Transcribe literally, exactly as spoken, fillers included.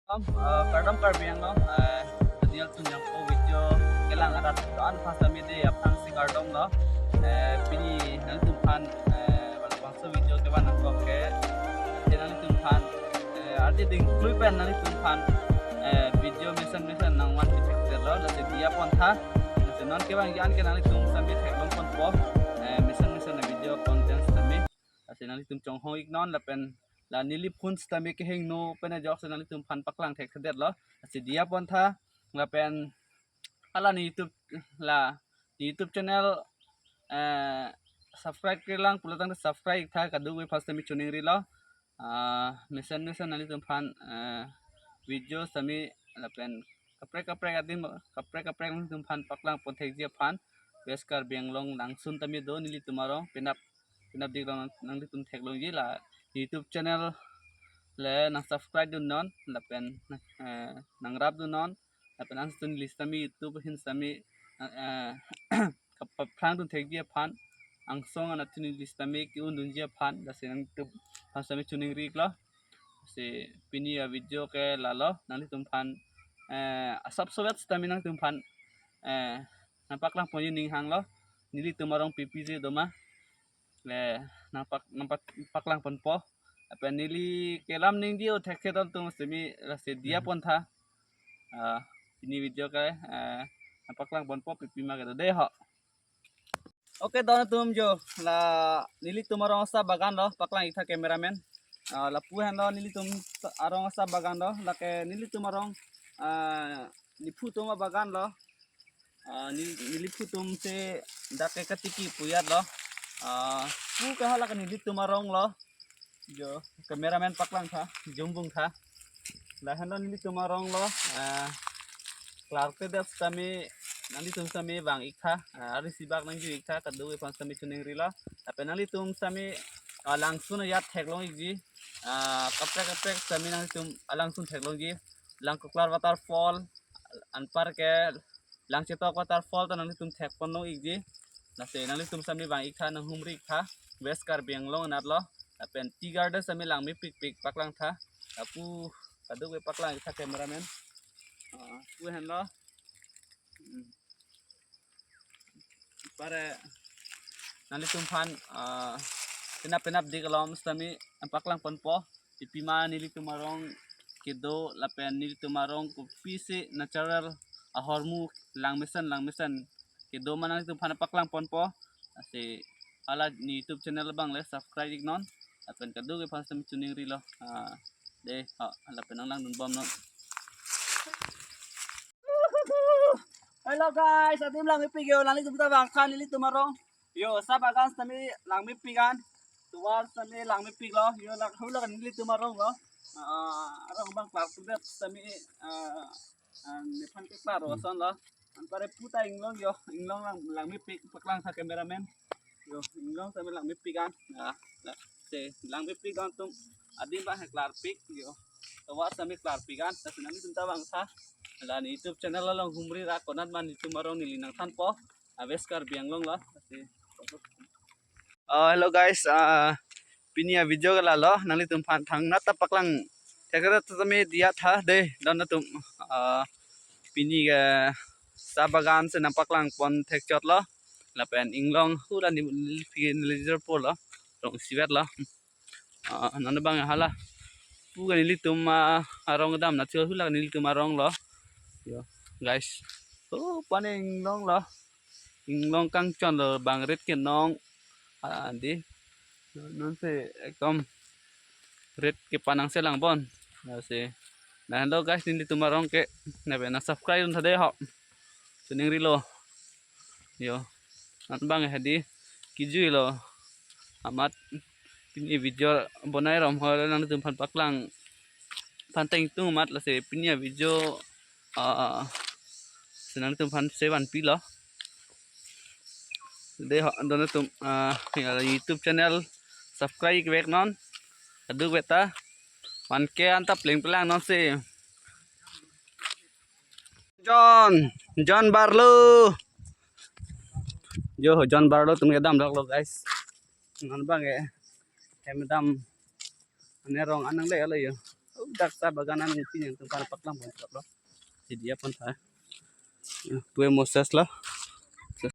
Kardom, eh, kardom Karbi Anglong, eh, Daniel Tunjangpo video kelang arat doan aphan sitame dei aphrangsi kardom lo. Eh, pini nanglitumphan, eh, bang bangso video kevan nangkok ke, eh, nanglitumphan, eh, ardi dingklui pen nanglitumphan, eh, video mesen mesen nangvan pithekthelo, lasi diya pontha, lasi non kevangji an ke nanglitum sitame theklong ponpo, eh, mesen mesen a video content sitame. Lasi nanglitum chonghong iknon lapen la neli phone sitame kehingno pen ajoksi nanglitumphan paklang thekthedetlo. Lasi diya pontha lapen hala ne YouTube, la ne YouTube channel, eh, subscribe kelang pulo tangte subscribe iktha, kadokave aphan sitame choningrilo. Ah, mesen mesen nanglitumphan, eh, video sitame lapen kaprek kaprek adim, kaprek kaprek nanglitumphan paklang ponthekji aphan West Karbi Anglong langsun tame do nelitum arong, penap penapdik along nanglitum theklongji, la YouTube channel le nang subscribe dunnon lapen, eh, nangrap dunnon lapen angsong neli sitame YouTube ahin sitame, eh, kapaphrang dunthekji aphan, angsong anat neli sitame ke-un dunji aphan, lasi nanglitum aphan sitame choningri iklo. Lasi pini a video ke lalo, nanglitumphan, eh, asap sowet sitame nanglitumphan, eh, nangpaklang ponji ning hanglo, nelitum arong pipisi doma, le nangpak nangpak paklang ponpo. Lapen neli kelam ningje-o thekthe atum sitame lasi diya pontha. Ah, pini video ke, eh, nangpaklang ponpo, pipima kedo dei ho. Oke, don atum jo, la nelitum arong asap bagan lo, paklang iktha cameraman. Ah, lapu henlo nelitum arong asap bagan lo, lake nelitum arong, ah, niphu atum abagan lo. Ah, neli, neli phu atum si dak ke katiki puyat lo. Ah, pu ke hala ke nelitum arong lo. Jo, cameraman paklang tha, jumbung tha. La henlo nelitum arong lo. Ah, klarkledet sitame nanglitum sitame vang iktha. Ah, ari sibak nangju iktha, kadokave aphan sitame choningrilo. Lapen nanglitum sitame, ah, langsun ajat theklong ikji. Ah, kaprek kaprek sitame nanglitum alangsun theklongji. Langkoklar waterfall, anparke Langchetok waterfall ta nanglitum thek ponlong ikji. Lasi nanglitum sitame vang iktha, nanghumri iktha. West Karbi Anglong anat lo. Lapen tea garden sitame langmepikpik paklang tha. Lapu kadokave paklang iktha cameraman. Ah, pu henlo. Hmm. Pare nanglitumphan, ah, penap penapdik along sitame nangpaklang ponpo. Pipima nelitum arong kedo lapen nelitum arong kopisi natural ahormu langmesen langmesen kedo ma nanglitumphan paklang ponpo. Lasi hala ne YouTube channel abang le subscribe iknon. Lapen kadokave aphan sitame choningrilo. Ah, dei, ha, lapen nanglang dunbomnon. Hello guys, adim langmepik jo, nanglitum ta vangtha nelitum arong. Jo, asap bagan sitame langmepik an. Tovar sitame langmepik lo. Jo, lak hula nelitum arong lo. Ah, arong abang klarkledet sitame, ah, ah, nephan ke klar ason lo. Anpare pu ta inglong jo, inglong lang, langmepik paklang tha cameraman. Jo, inglong sitame langmepik an. Ah, la, se langmepik an atum adim abang he klarpik jo. Tovar sitame klarpik an. Lasi nanglitum ta vangtha. La ne YouTube channel along humri ra konat ma nelitum arong neli nangthanpo. Ah, West Karbi Anglong lo. Lasi. Oh, hello guys. Ah, pini a video ke lalo, nanglitumphan thangnat ta paklang thekre ta tame diya tha dei, don atum. Ah, pini ke asap bagan si nangpaklang pon thekchot lo. Lapen inglong hula ne, ne, ne, ne, po lo, rong isivet lo. Ah, non abang hala. Pu ke nelitum, ah, arong kedam na chua hula nelitum arong lo. Jo, guys. Oh, pane inglong lo. Inglong kangchon lo bang rit kenong. Ah, dei. Non si ekdom rit kepanang selang bon. Lasi. Nah, hello guys, nelitum arong ke. Nave nang subscribe dun tha dei ho. Choningrilo. Jo. Anat abang hedi. Kijui lo. Amat pini video bonai rom ho nanglitumphan paklang phan tengtung amat, lasi pini a video, ah, si nanglitumphan sevan pilo. Dei ho, don atum, ah, ya, YouTube channel subscribe ikvek non. Kadokave ta one K anta plengplang non si. John, John Barlow. Jo, John Barlow atum kedam lok lo guys. Non abang ke hem dam. Ane rong anang le alo jo. Dak sa bagan an pini nangtum aphan paklang pon chot lo. Jadi aphan tha. Pue Moses lo.